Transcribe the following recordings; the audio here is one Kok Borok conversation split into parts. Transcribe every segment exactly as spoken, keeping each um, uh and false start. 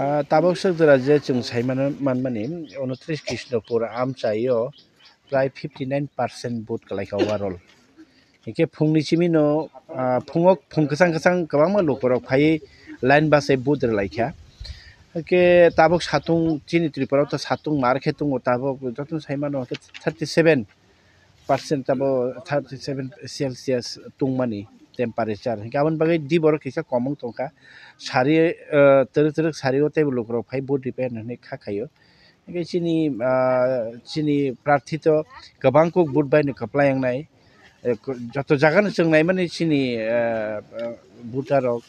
Ah, tabuk swk jora je chwng sai mano-, manmani, unotris Krishnapur amchaio prai fifty nine percent vote kwlaikha overall. Hingke phungni simino, ah, phungo phung kwchang kwchang kwbangma lukurok phaiwi line bachai vote rwlaikha. Hingke tabuk satung chini Tripura o to satung mar khe tongo, tabuk jotono sai mano hingke thirty seven percent tabo thirty seven Celsius tungmani temperature. Hingke aboni bagwi diboro kisa komung tongkha. Sari, ah, twrwk twrwk sari o teibo lukurok phai vote rwpai hinwi kha khaio. Hingke chini, ah, chini prarthi to kwbang kuk vote bai no kwplai wngnai. Eh, ko-, joto jaga no chwng naimani chini, eh, eh, voter rok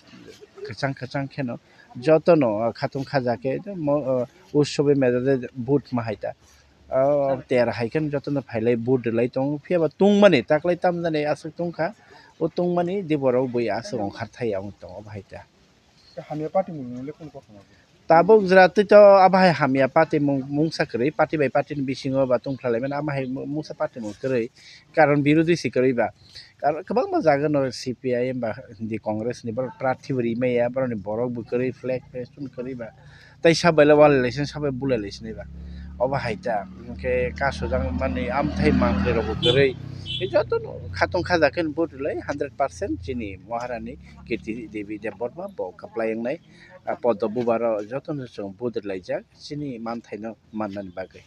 kwchang kwchang kheno joto no, ah, khatung khaja khe mo-, ah, utsobe mejaje vote ma hai ta. Ah, ter hai khe joto no phailai vote rwlai tongo. Phiya ba tungmani taklai tamjani aswk tongkha. O tungmani diborok bui aswk ongkhar thai ya wng tongo bahai ta. Hamya party mung le kunu kothoma? Tabuk jora twi to abo hai hamya party mung, mungsa kwrwi, party bai party ni bisingo ba tungphla laimani amo hai mu-, mungsa party mung kwrwi, karon birodhi si kwrwi ba. Karon kwbangma jaga no C P I M ba hindi Congress ni borok prarthi bo rimaya, borok ni borok bo kwrwi, flag festoon kwrwi ba. Tai sabai le wal election sabai bul election ba. Obo hai ta, hwnkhe kasojak mani amthai mangkhai rok bo kwrwi. Joto no khatung khaja khe vote rwlai hundred percent chini Maharani Kirti Devi Debbarma bo kwplai wngnai. Ah, poddo bubar o jotono chwng vote rwlaijak chini manthaino mannani bagwi.